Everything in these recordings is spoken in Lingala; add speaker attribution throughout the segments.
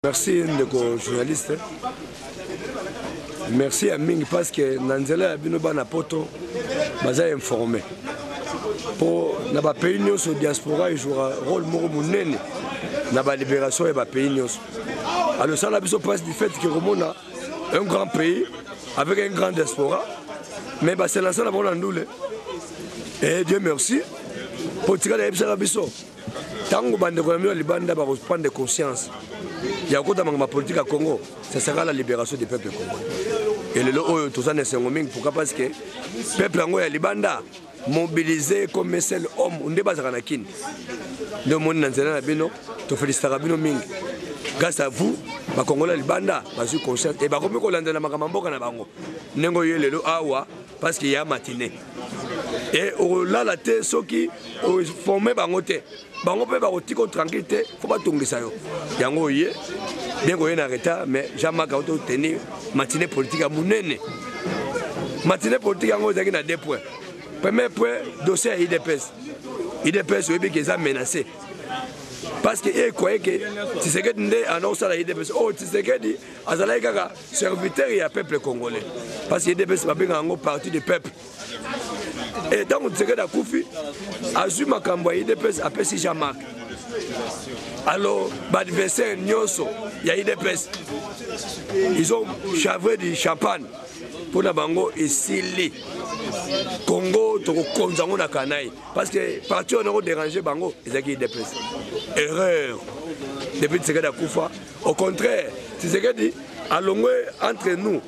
Speaker 1: Merci ndeko journaliste. Merci ya mingi parce que na nzela ya bino bana poto baza informé. Po na ba pays nyonso diaspora ejouera rôle moko monene na ba libération ya ba pays nyonso. Alors ça la biso passe du fait que komona un grand pays avec un grand diaspora mais ba se lancer na bango na ndule. Et Dieu merci po tikala yebisaka biso ntango bandeko na bino ya libanda bakoprendre conscience ya kokota makambo ya politike ya congo ça sera la libération du peuple congolais e lelo oyo toza na esengo mingi pourquoi parce que peuple yango ya libanda mobilisé comme un seul homme nde bazalaka na kini nde omoni na nzela na bino tofelisitaka bino mingi grâce à vous bakongolais ya libanda bazwi conscience e bakomi kolandela makambo ya mboka na bango ndenge oye lelo awa parce que ya matinée e okolala te soki oforme bango te bango mpe bakotika tranquille te fo batongisa yo yango oye bien koye na retard mais jean marc auto tenir matinée politique ya monene matinée politique yango ezalaki na deux points premier point dossier ya idps idps oyebi ke eza menacé parce que ye croyait que Tshisekedi nde anokosala idps oyo oh, Tshisekedi azalaki kaka serviteur ya peuple congolais parce que udps babengaka yango parti du peuple e ntango tshisekedi akufi azwi makambo ya udps apesi jean marc alors baadversaire nyonso ya udps ils ont chavré du champagne mpo na bango esili congo tokokonza yango na kanai parce que parti oyo nako déranger bango ezalaki udps erreur depuis tshisekedi akufa au contraire tshisekedi alongwe entre nous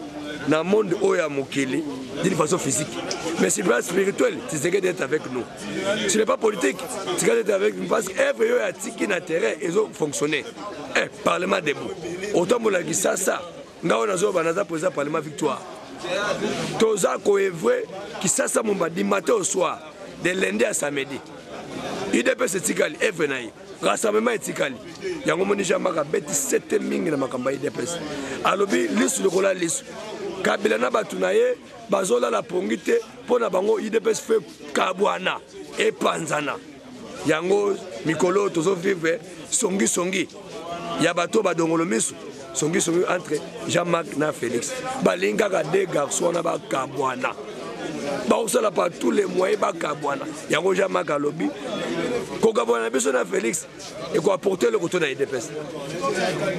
Speaker 1: na monde oyo ya mokili d'une façon physique mais sur le plan spirituel tshisekedi est avec nous ce n'est pas politique tshisekedi est avec nous parce que œuvre oyo atiki na terrain ezo fonctionner eh, parlement debout otambola kisasa nga oyo nazoba naza président parlement victoire toza koevre kisasa momba du matin au soir de lundi à samedi udps etikali evre na ye rassemblement etikali yango moni jean marc abeti sete mingi na makambo ya udps alobi lisu lokola lisu kabila na bato na ye bazolala pongi te mpo na bango udps fe kabwana epanzana yango mikolo oyo tozovivre songisongi ya bato badongolo miso songisongi entre jean-marc na félix balingi kaka de garçon wana bakabwana bakosala par tous les moyens bakabwana yango jean-marc alobi kokabwana na biso na félix ekoaporte eloko to na idps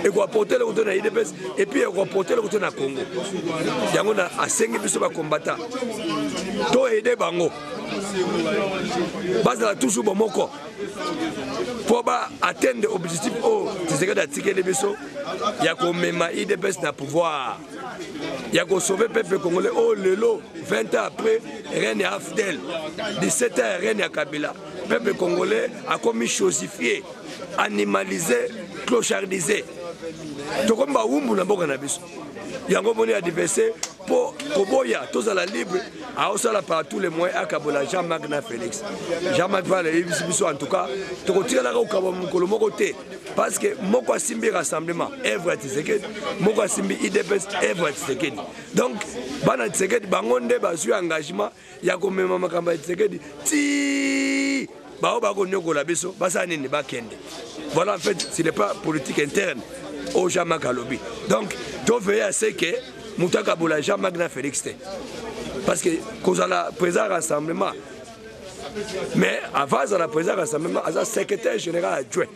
Speaker 1: ekoaporte eloko to na idps epuis ekoaporte eloko to na congo yango na asengi biso bakombata to aide bango bazala toujours bomoko mpo ba atteindre objectif oyo tshisekedi atikeli biso ya komema idps na pouvoir ya kosauve peuple congolais oyo lelo 20 ans après règne ya afdel 17 ans ya règne ya kabila peuple congolais akomi chosifié animalisé clochardisé tokomi bawumbu na mboka na biso yango moni adversaire mpo koboya tozala libre aosala par tous les moyens akabola jean marc na félix jean marc vala eyebisi biso en tout cas tokotikalaka kokaba mokolo moko te parce que moko asimbi rassemblement œuvre ya tshisekedi moko asimbi idps œuvre ya tshisekedi donc bana tshisekedi bango nde bazwi engagement ya komema makambo ya tshisekedi ti bao bakonyokola biso basala nini bakende voilà en fait ce n'est pas politique interne oyo jean marc alobi donc toveille à ce que moto akabola jean marc na félix te parce que kozala président rassemblement mais avant azala président rassemblement aza secrétaire général adjoint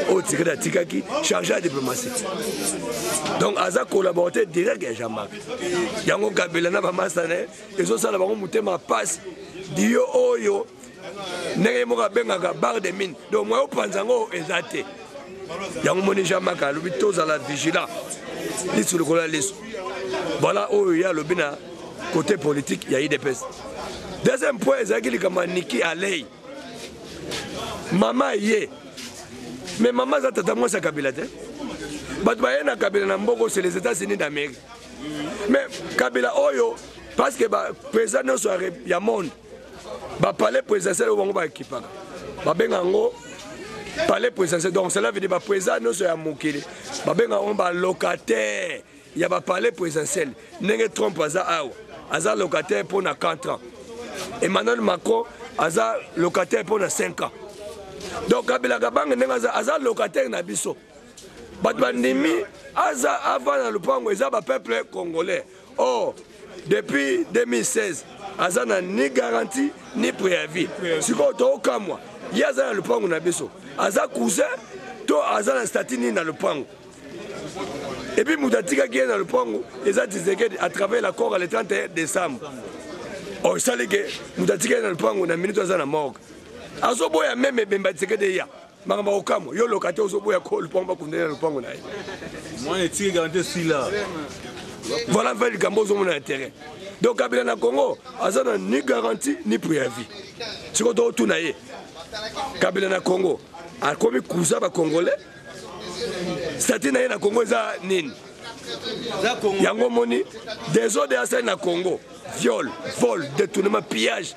Speaker 1: oyo tikati atikaki chargé ya diplomatie donc aza collaborateur direct ya jean marc yango kabila na bamasa na ye ezosala bango motema mpasi diyo oyo ndenge ye moko abengaka barre de mine donc moye opanza yango eza te yango moni jean marc alobi tozala vigilant lisu likolo ya lisu voilà oyo ye alobi na côté politique ya idps deuxième point ezalaki likambo ya niki alei mama ye mais mama aza tata mwasi ya kabila te bato baye na kabila na mboko c'est les états-unis d'amérique mais kabila oyo parce que baprésident nyonso ya monde bapalais présidentiel oyo bango baekipaka babenga yango palais présidentiel donc cela veut dire baprésident nyonso ya mokili babenga yango balocataire ya bapalais présidentiel ndenge trump aza awa aza locataire mpo na 4 ans emmanuel macron aza locataire mpo na 5 ans donc kabila kabange ndenge aza, aza locataire na biso. Bato bandimi aza avanda na lupango eza ba peuple congolais. Or depuis 2016 aza na ni garantie ni préavis. Sikoyo tokamwa ye aza na lupango na biso, aza cousin to aza na statut nini na lupango? Et puis moto atikaki ye na lupango eza Tshisekedi à travers l'accord le 31 décembre. Or esali ke moto atikaki ye na lupango na minute aza na morgue, azoboya meme ebemba Tshisekedi eya. Makambo ya kokamwa, yo loka te, ozoboya ko lupango bakundeli na lupango na ye.
Speaker 2: Mwana etiki garantie esila.
Speaker 1: Voilà mpe likambo ozomona na terrain. Donc Kabila na Congo aza na ni garantie ni préavis. Sikoyo totuna ye, Kabila na Congo akomi kuza ba Congolais, statut na ye na Congo eza nini? Yango omoni désordre asali na Congo, viol, vol, détournement, pillage,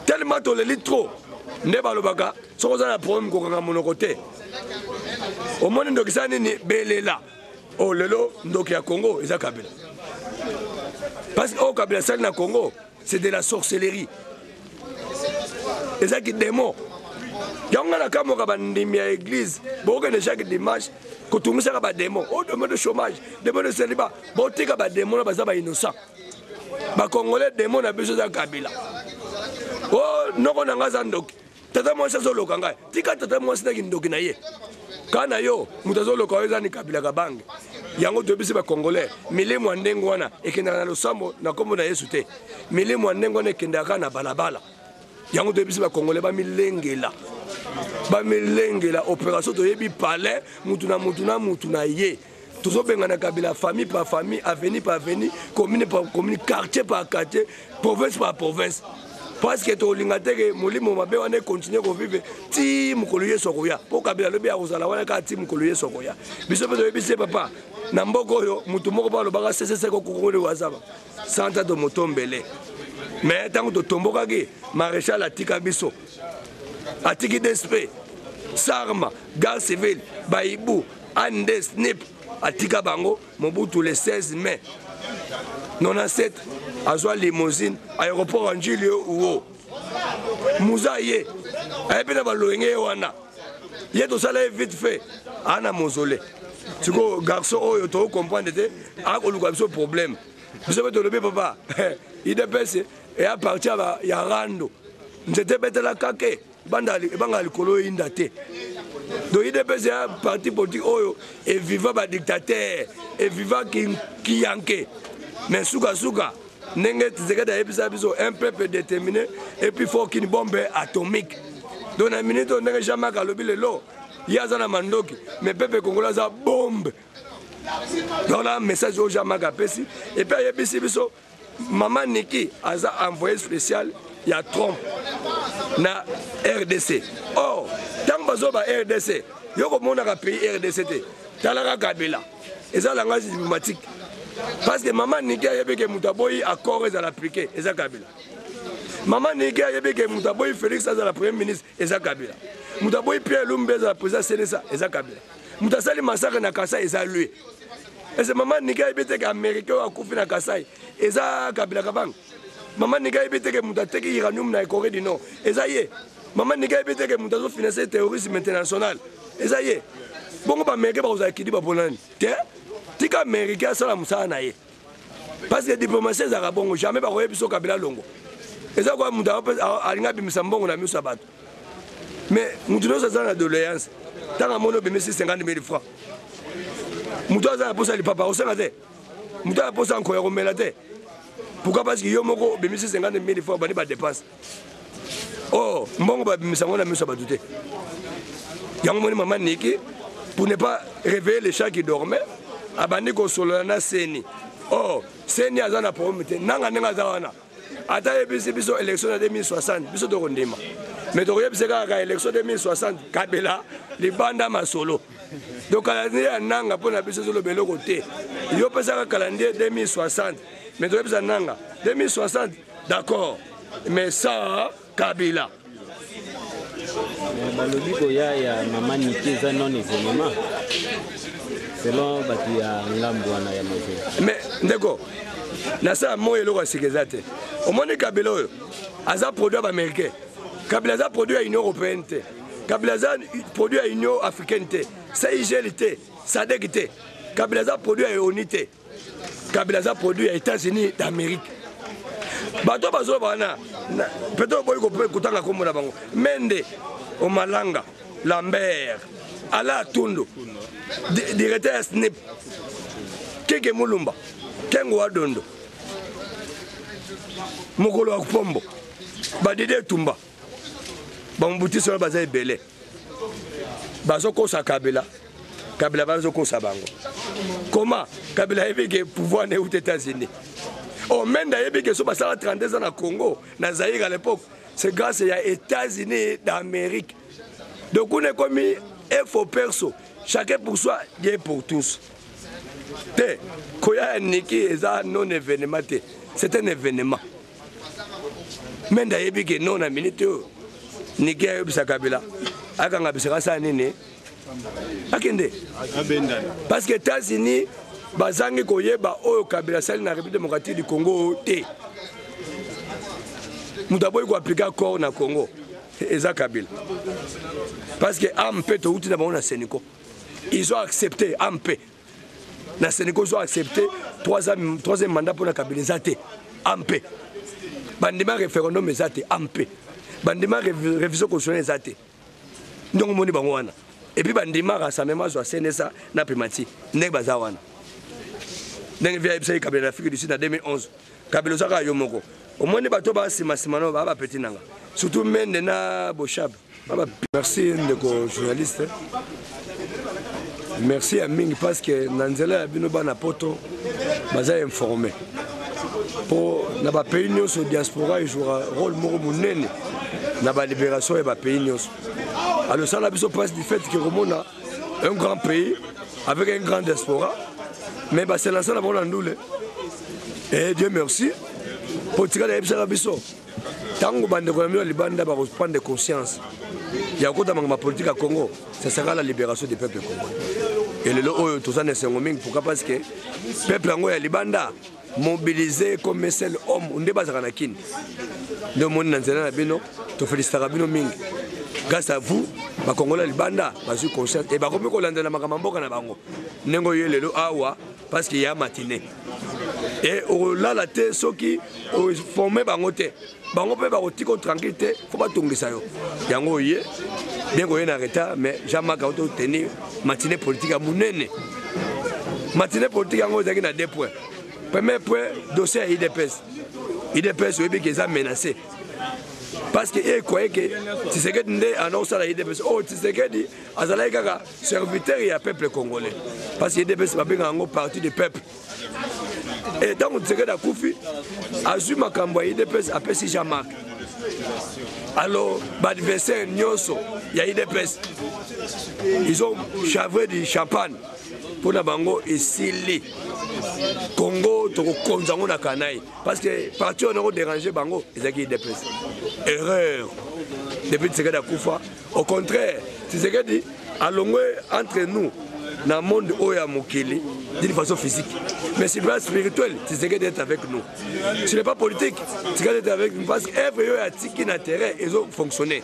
Speaker 1: tellement toleli trop. Nde balobaka soki oza na problème kokanga monoko te. Omoni ndoki sala nini? Belela. Oh, lelo ndoki ya Congo eza Kabila, parce que oyo Kabila asali na Congo c'est de la sorcellerie, ezaki démon. Yango nga nakamwaka bandimi ya église bokokende chaque dimanche kotungisaka badémon. Oh, démon de chômage, démon de célibat. Botika badémon na baza bainnocent. Bacongolais démon na biso eza Kabila. Oh, noko na nga aza ndoki, tata mwasi azoloka ngai. Tika tata mwasi naki ndoki na ye ka na yo. Moto azoloka oyo eza ni Kabila Kabange. Yango toyebisi bacongolais, milimo ya ndenge wana ekendaka na losambo na nkombo na Yesu te. Milimo ya ndenge wana ekendaka kaka na balabala. Yango toyebisi bacongolais bamilengela, bamilengela opération. Toyebi palais mutu na mutu na mutu na ye. Tozobengana Kabila famille par famille, avenue par avenue, commune par commune, quartier par quartier, province par province, parce que tolinga te ke molimo mabe wana ekontinue kovivre ti mokolo Yesu akoya. Mpo Kabila alobi akozala wana kaka ti mokolo Yesu akoya. Biso mpe toyebisi ye, papa, na mboka oyo motu moko mpo alobaka seseseko kokokoli wazaba santa to motombele. Mais ntango totombokaki, maréchal atika biso, atiki DSP, sarma, garde civile, baibu, ande snip, atika bango. Mobutu le 16 mai 97 azwa limousine aéroport ya Njili uo muza ye ayebi na baloyenge ye wana ye tosala ye vite fait ana mausolée. Sikoyo garçon oyo tocomprendre te, akoluka biso problème. Biso mpe tolobi, papa, UDPS eya parti ya rando, nzete ebetela kake ebanga likolo eyinda te. Donc UDPS ya parti politique oyo eviva badictateur, eviva kiyanke, mais sukasuka ndenge Tshisekedi ayebisa biso, un peuple déterminé et puis faut qu'une bombe atomique. Donc na minute oyo, ndenge Jean-Marc alobi lelo, ye aza na mandoki, mais peuple congolais aza bombe. Donc na message oyo Jean-Marc apesi, et puis ayebisi biso mama Niki aza envoyé spécial ya Trump na RDC. Or ntango bazoba RDC, yo komonaka pays RDC te, talaka Kabila, eza langage diplomatique, parce que mama Niki ayebi ke moto aboyi accord ezala appliqué eza Kabila. Mama Niki ayebi ke moto aboyi Félix azala premier ministre eza Kabila. Moto aboyi Pierre Lumbi azala président CNSA eza Kabila. Moto asali massacre na Kasai eza lui. Ese mama Niki ayebi te ke américain oyo akufi na Kasai eza Kabila Kabanga? Mama Niki ayebi te ke moto ateki uranium na Corée du Nord eza ye? Mama Niki ayebi te ke moto azofinanse terrorisme international eza ye? Bongo baaméricain bakozala kidi baponani te. Tika américain asala mosala na ye, parce que diplomatie ezalaka bongo. Jamais bakoyebi biso Kabila longo eza kwa moto alingi abimisa mbongo na miso ya bato, mais moto nyonso aza na doléance. Ntango amoni obimisi 50 000 francs, moto aza na posa lipapa akosenga te, moto aza posa nkoya komela te. Pourquoi? Parce que yo moko obimisi 50 000 francs, bandi badepense. Oh, mbongo babimisa yango na miso ya bato te. Yango moni mama Niki, pour ne pas réveiller les chats qui dormaient, abandi kosolola na seni. Oh, seni aza na problème te nanga ndenge aza wana. Ata yebisi biso élection na 2060, biso tokondima, mais tokoyebisa kaka élection 2060, Kabila libanda masolo. Donc calendrier ya nanga mpo na biso ezoloba eloko te. Yo pesaka calendrier 2060, mais toyebisa nanga 2060, d'accord, mais ça Kabila.
Speaker 3: Balobi koya ya mama Niki eza non événement selon bato ya ngambo wana ya Mazela.
Speaker 1: Mais ndeko, nasala moi eloko ya sika eza te. Omoni Kabila oyo aza produit ya baaméricain. Kabila aza produit ya Union européenne te. Kabila aza produit ya Union africaine te, CIGL te, SADC te. Kabila aza produit ya ONU te. Kabila aza produit ya États-Unis d'Amérique. Bato bazoloba wana peut-être oboyi kotanga nkombo na bango. Mende Omalanga Lambert Ala Tundu directeur ya SNIP Keke Mulumba Kengo wa Dondo mokolo ya pombo badede etumba bamobutisi wana baza ebele bazokosa kabila kabila bazokosa bango koma kabila ayebi ke pouvoir na euti états-unis oh, mende ayebi ke so basala 32 ans na congo na zaïre à l'époque c'est grâce ya états-unis d'amérique donc kuna ekomi efo perso chacun pour soi dieu pour tous te koya ya niki eza non événement te c'est un événement mende ayebi ke non na minute oyo niki ayebisa kabila akanga bisaka asala nini akende parce que états-unis bazangi koyeba oyo kabila asali na république démocratique du congo te moto aboyi koaplike accord na congo eza kabila parce que ampe touti na bango na seniko ils ont accepté ampe na Senegal ozo accepter troisième mandat mpona Kabila eza te ampe bandima référendum eza te ampe bandima révision constitutionnelle eza te ndenge omoni bango wana epuis bandima rassemblement azwa cnsa na primati ndenge baza wana ndenge via ayebisaki Kabila na Afrique du Sud na 2011 Kabila oza kaka yo moko omoni bato ba nsima nsima no baa bapeti nanga surtout Mende na Boshab. Merci ndeko journaliste, merci ya mingi parce que na nzela ya bino bana poto baza informé mpo na bapays nyonso diaspora ejouera rôle moko monene na balibération ya bapays nyonso. Alors osala biso mpasi du fait ke komona un grand pays avec un grand diaspora mais baselansa na bango na ndule. Et Dieu merci mpo tikala yebisaka biso ntango bandeko na bino ya libanda bakoprendre conscience ya kokota makambo ya politike ya Congo, ça sera la libération du peuple congolais. Et lelo oyo toza na esengo mingi. Pourquoi? Parce que peuple yango ya libanda mobilisé comme un seul homme nde bazalaka na kini nde omoni na nzela na bino tofelisitaka bino mingi. Grâce à vous bakongolais ya libanda bazwi conscience e bakomi kolandela makambo ya mboka na bango ndenge oye lelo awa parce que ya matinée e okolala te soki oforme bango te, bango mpe bakotika tranquille te, fo batongisa yo yango oye bien koye na retard. Mais Jean-Marc auto tenir matinée politique ya monene. Matinée politique yango ezalaki na deux points. Premier point, dossier ya UDPS. UDPS oyebi ke eza menacé parce que ye croyait que Tshisekedi nde anakosala UDPS. Oyo Tshisekedi azalaki kaka serviteur ya peuple congolais parce que UDPS babengaka yango parti du peuple. E ntango Tshisekedi akufi, azwi makambo ya UDPS apesi Jean-Marc. Alors baadversaire nyonso ya UDPS, ils ont chavré du champagne mpo na bango esili. Congo tokokonza yango na kanai parce que parti oyo nakodérange bango ezalaki UDPS. Erreur. Depuis Tshisekedi akufa, au contraire, Tshisekedi alongwe entre nous na monde oyo ya mokili d'une façon physique, mais sur le plan spirituel, Tshisekedi est avec nous. Ce n'est pas politique, Tshisekedi est avec nous parce que œuvre oyo atiki na terrain ezofonctionner.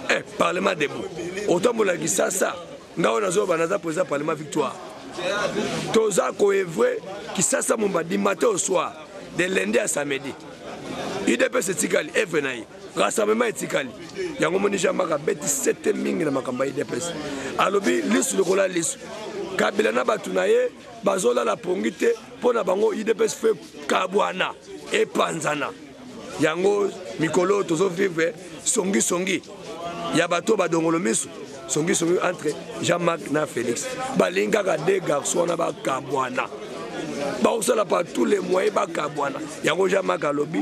Speaker 1: Eh, parlement debout otambolaki Kisasa, ngai oyo nazoba naza président parlement victoire, toza koevre Kisasa momba du matin au soir, de lundi à samedi. UDPS etikali œuvre na ye, rassemblement etikali yango. Moni Jean-Marc abeti sete mingi na makambo ya UDPS, alobi lisu lokola lisu Kabila na bato na ye bazolala pongi te mpo na bango UDPS fe kabwana epanzana. Yango mikolo oyo tozovivre songisongi ya bato badongolo miso, songisongi entre Jean-Marc na Félix. Balingi kaka deux garçons wana bakabwana, bakosala par tous les moyens bakabwana. Yango Jean-Marc alobi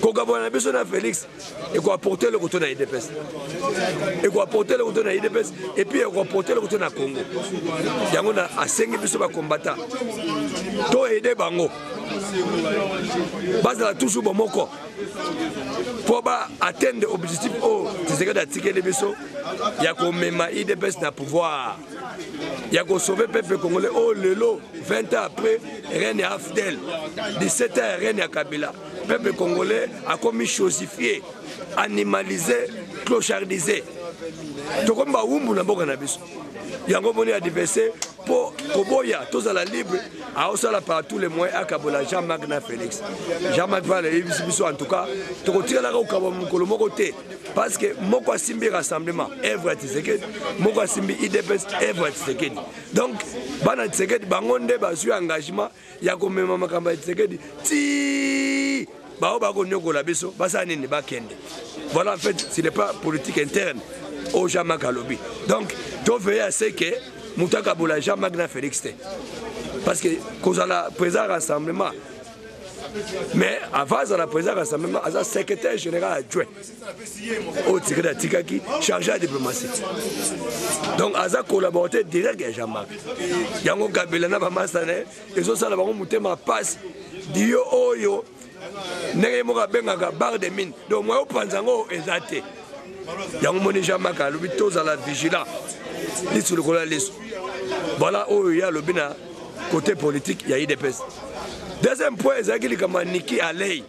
Speaker 1: kokabwana na biso na Félix ekoapporte eloko to na UDPS, ekoapporte eloko to na UDPS et puis ekoapporte eloko to na Congo. Yango na asengi biso bakombata to aide bango bazala toujours bomoko mpo ba atteindre objectif oyo Tshisekedi atikeli biso ya komema UDPS na pouvoir, ya kosauve peuple congolais oyo lelo 20 ans après règne ya AFDL, 17 ans ya règne ya Kabila, peuple congolais akomi chosifié, animalisé, clochardisé. Tokomi bawumbu na mboka na biso. Yango moni adversaire mpo koboya tozala libre, aosala par tous les moyens akabola Jean-Marc na Félix. Jean-Marc Val ayebisi biso, en tout cas tokotikalaka kokaba mokolo moko te, parce que moko asimbi rassemblement, œuvre ya Tshisekedi, moko asimbi UDPS, œuvre ya Tshisekedi. Donc bana Tshisekedi bango nde bazwi engagement ya komema makambo ya Tshisekedi ti bao bakonyokola biso, basala nini, bakende. Voilà, en fait, ce n'est pas politique interne oyo Jean-Marc alobi. Donc toveille à ce que moto akabola Jean-Marc na Félix te, parce que kozala président rassemblement, mais avant azala président rassemblement, aza secrétaire général adjoint oyo Tshisekedi atikaki chargé ya diplomatie. Donc aza collaborateur direct ya Jean-Marc. Yango Kabila na bamasa na ye ezosala bango motema pasi dio oyo ndenge ye moko abengaka barre de mine. Donc moyen opanza yango eza te. Yango moni Jean-Marc alobi tozala vigilant, lisu likolo ya lisu. Voilà oyo ye alobi na côté politique ya UDPS. Deuxième point ezalaki likambo ya Nikki Haley.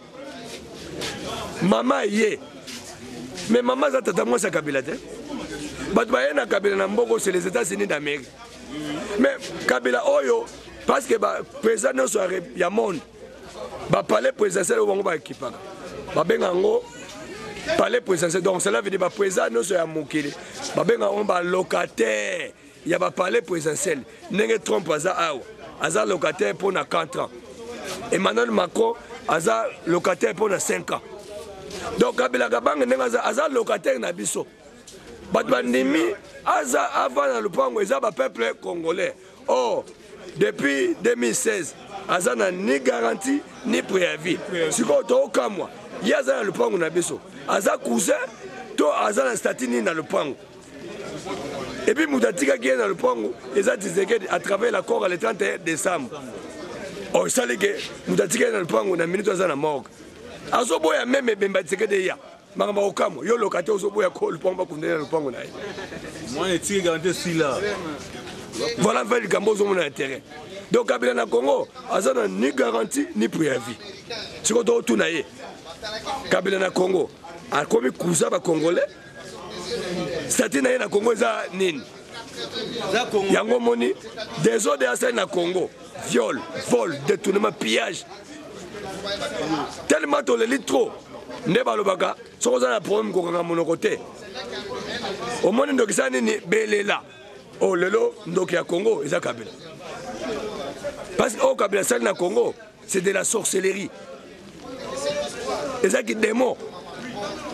Speaker 1: Mama ye, mais mama aza tata mwasi ya Kabila te. Bato baye na Kabila na mboko, c'est les États-Unis d'Amérique. Mais Kabila oyo, parce que baprésident nyonso ya monde, bapalais présidentiel oyo bango baekipaka, babenga yango palais présidentiel. Donc cela veut dire baprésident nyonso ya mokili babenga yango balocataire ya bapalais présidentiel. Ndenge Trump aza awa, aza locataire mpo na 4 ans, Emmanuel Macron aza locataire mpo na 5 ans. Donc Kabila Kabange ndenge aza, aza locataire na biso. Bato bandimi aza avant na lupango eza bapeuple congolais. Or depuis 2016 aza na ni garantie ni préavis. Sikoyo tookamwa, ye aza na lupango na biso, aza cousin to aza na statut nini na lupango? Et puis moto atikaki ye na lupango eza Tshisekedi à travers l'accord le 31 décembre. Oyo esali ke moto atikaki ye na lupango, na minute aza na morgue, azoboya meme ebemba Tshisekedi eya. Makambo ya kokamwa, yo loka te, ozoboya ko lupango bakundeli na lupango na ye.
Speaker 2: Mwana etiki garantie esila.
Speaker 1: Voilà mpe likambo ozomona na terrain. Donc Kabila na Congo aza na ni garantie ni préavis. Sikoyo totuna ye, Kabila na Congo akomi kuza bacongolais, statut na ye na Congo eza nini? Yango omoni désordre asali na Congo, viol, vol, détournement, pillage, tellement toleli trop. Nde balobaka soki oza na problème kokanga monoko te. Omoni ndoki sala nini, belela. Oyo lelo ndoki ya Congo eza Kabila, parce que oyo Kabila asali na Congo, c'est de la sorcellerie, ezaki démon.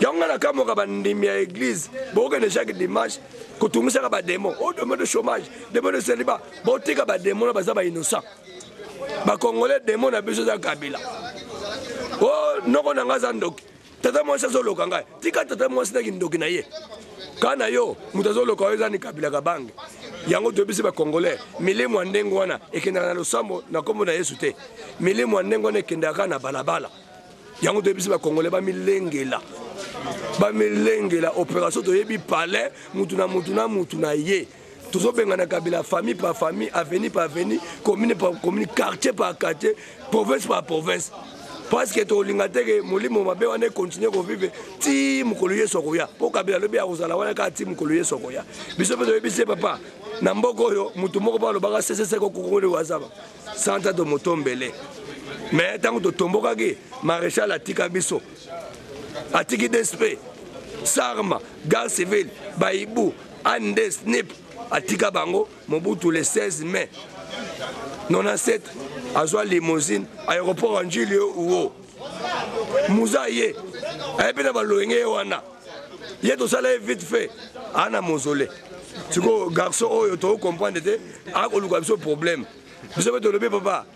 Speaker 1: Yango nga nakamwaka bandimi ya église, bokokende chaque dimanche kotungisaka badémon oyo, démon de chômage, démon de célibat. Botika badémon na baza bainnocent. Bacongolais, démon na biso eza Kabila. O noko na nga aza ndoki, tata mwasi azoloka ngai. Tika tata mwasi naki ndoki na ye ka na yo. Moto azoloka oyo eza ni Kabila Kabange. Yango toyebisi bacongolais, milimo ya ndenge wana ekendaka na losambo na nkombo na Yesu te. Milimo ya ndenge wana ekendaka kaka na balabala. Yango toyebisi bacongolais bamilengela, bamilengela opération. Toyebi palais, mutu na mutu na mutu na ye. Tozobengana Kabila famille par famille, avenue par avenue, commune par commune, quartier par quartier, province par province, parce que tolinga te ke molimo mabe wana ekontinue kovivre ti mokolo Yesu akoya. Mpo Kabila alobi akozala wana kaka ti mokolo Yesu akoya. Biso mpe toyebisi ye, papa, na mboka oyo motu moko mpo alobaka seseseko kokoli wazaba santa to motombele. Mais ntango totombokaki, maréchal atika biso, atiki DSP, sarma, garde civile, baibu ande snip, atika bango. Mobutu le 16 mai 97 azwa limousine aéroport ya Njili uo muza ye ayebi na baloyenge ye wana ye tosala ye vite fait ana mausolée. Sikoyo garçon oyo tocomprendre te, akoluka biso problème. Biso mpe tolobi, papa,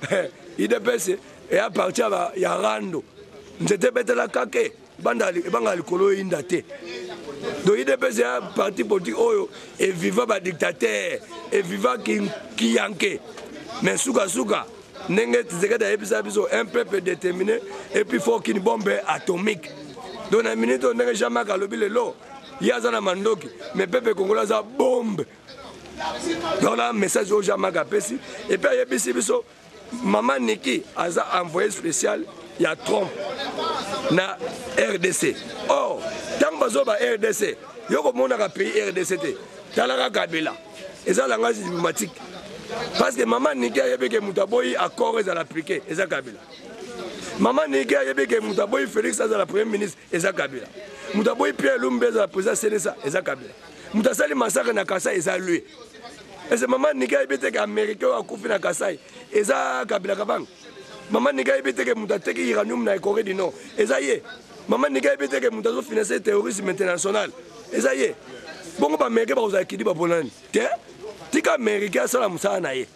Speaker 1: UDPS eya parti ya rando, nzete ebetela kake ebanga likolo eyinda te. Donc UDPS ya parti politique oyo eviva badictateur, eviva kiyanke, mais sukasuka ndenge Tshisekedi ayebisa biso, un peuple déterminé et puis fort qu'une bombe atomique. Donc na minute oyo, ndenge Jean-Marc alobi lelo, ye aza na mandoki, mais peuple congolais aza bombe. Donc na message oyo Jean-Marc apesi, et puis ayebisi biso mama Nikki aza envoyé spécial ya Trump na RDC. Or ntango bazoba RDC Yo komonaka pays RDC te. Talaka Kabila. Eza langage diplomatique. Parce que maman Niki ayebi ke moto aboyi accord ezala appliqué, eza Kabila. Maman Niki ayebi ke moto aboyi Félix azala premier ministre, eza Kabila. Moto aboyi Pierre Lumbi azala président CNSA, eza Kabila. Moto asali massacre na Kasai, eza lui. Ese maman Niki ayebi te ke Américain oyo akufi na Kasai, eza Kabila Kabanga. Maman Niki ayebi te ke moto ateki uranium na Corée du Nord, eza ye. Maman Niki ayebi te ke moto azofinanse terrorisme international, eza ye. Bongo ba Américain bakozala kidiba mpo nani? Te, tika Américain asala mosala na ye.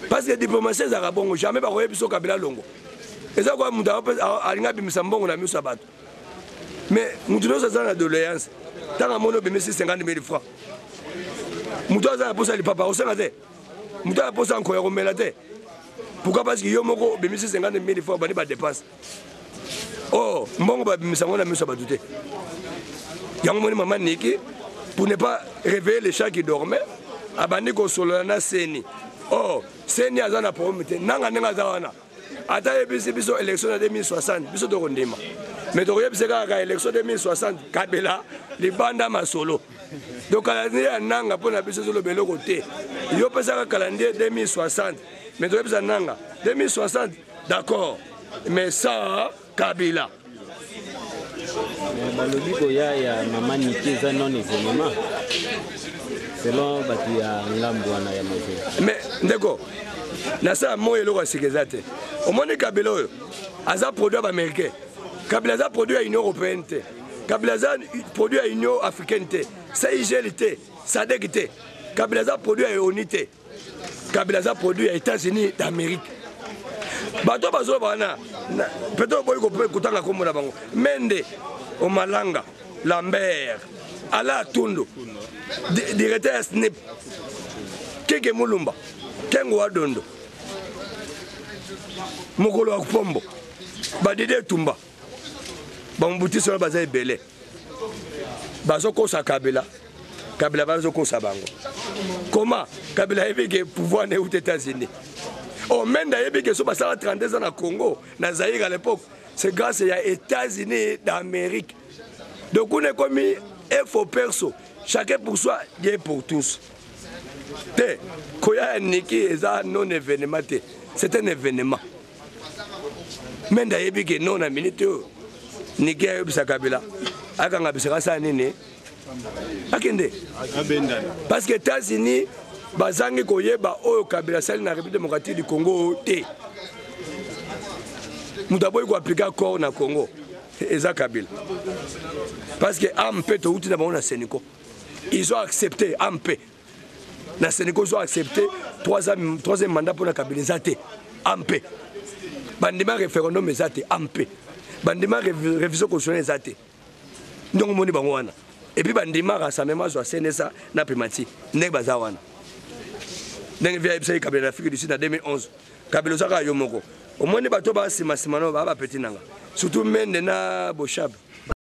Speaker 1: Parce que diplomatie ezalaka bongo, jamais bakoyebi biso Kabila longo. Eza kwa moto alingi abimisa mbongo na miso ya bato. Mais moto nyonso aza na doléance. Ntango amoni obimisi 50 000 francs, moto aza na mposa lipapa akosenga te. Moto aza na mposa nkoya komela te. Pourquoi? Parce que yo moko obimisi 50 000 francs obandi ba dépense. Oh, mbongo babimisa yango na miso ya bato te. Yango moni mama Niki, pour ne pas réveiller les chats qui dormaient, abandi kosolola na Seni. Oh, Seni aza na problème te. Nanga ndenge aza wana. Ata ayebisi biso élection na 2060, biso tokondima. Mais tokoyebisa kaka élection 2060, Kabila libanda masolo. Donc calendrier ya Nanga mpo na biso ezoloba eloko te. Yo pesaka calendrier 2060, mais toyebisa Nanga 2060, d'accord. Mais ça, Kabila.
Speaker 3: Balobi koya ya mama Niki eza non événement selon bato ya ngambo wana ya Mazembe.
Speaker 1: Mais ndeko, nasala moi eloko ya sika eza te. Omoni Kabila oyo aza produit ya ba-américain. Kabila aza produit ya Union européenne te. Kabila aza produit ya Union africaine te. CIGL te, SADC te. Kabila aza produit ya ONU te. Kabila aza produit ya États-Unis d'Amérique. Bato bazoloba wana peut-être oboyi kotanga kombo na bango. Mende, Omalanga, Lambert, Ala Tundu, directeur ya SNIP, Keke Mulumba, Kengo wa Dondo, mokolo ya Pombo, Badide Tumba, bamobutisi wana baza ebele. Bazokosa Kabila, Kabila bazokosa bango. Comment Kabila ayebi ke pouvoir na euti États-Unis? Oh, Mende ayebi ke so basala 32 ans na Congo, na Zaïre à l'époque, c'est grâce ya États-Unis d'Amérique. Donc on est comme info perso, chacun pour soi, Dieu pour tous. Te, koya ya Niki eza non événement te, c'est un événement. Mende ayebi ke non na minute oyo Niki ayebisa Kabila akanga bisaka asala nini? Akende. Parce que États-Unis bazangi koyeba oyo Kabila asali na République démocratique du Congo te. Moto aboyi koaplike accord na Congo eza Kabila. Parce que AMP touti na bango na Sénégal. Ils ont accepté AMP. Na Sénégal ils ont accepté troisième mandat pour na Kabila eza te. AMP. Bandima référendum eza te AMP. Bandima révision constitutionnelle eza te. Ndongo moni bango wana. Et puis bandima rassemblement zo CNSA na primati ndenge baza wana. Ndenge via yebisa Kabila na Afrique du Sud na 2011. Kabila ozaka yo moko. Omoni bato ba sima sima no ba ba petit nanga. Surtout Mende na Boshab.